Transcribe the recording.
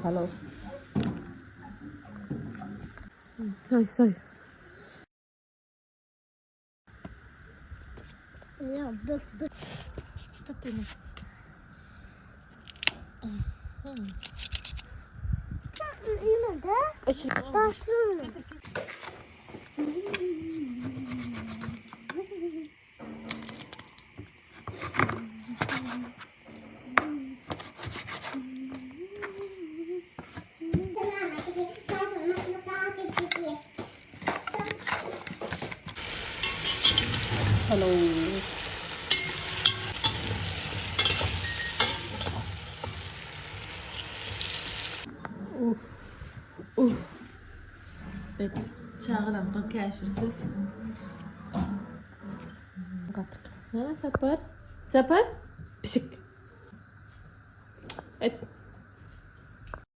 Palaw. Soý, soý. Ya bak bak. Tut elini. Yine de taşlı. Hello. Uf. Uf. Bet çagalamka käşirsiz. Gatyk. Mana Sapar. Sapar. Pişik. Et.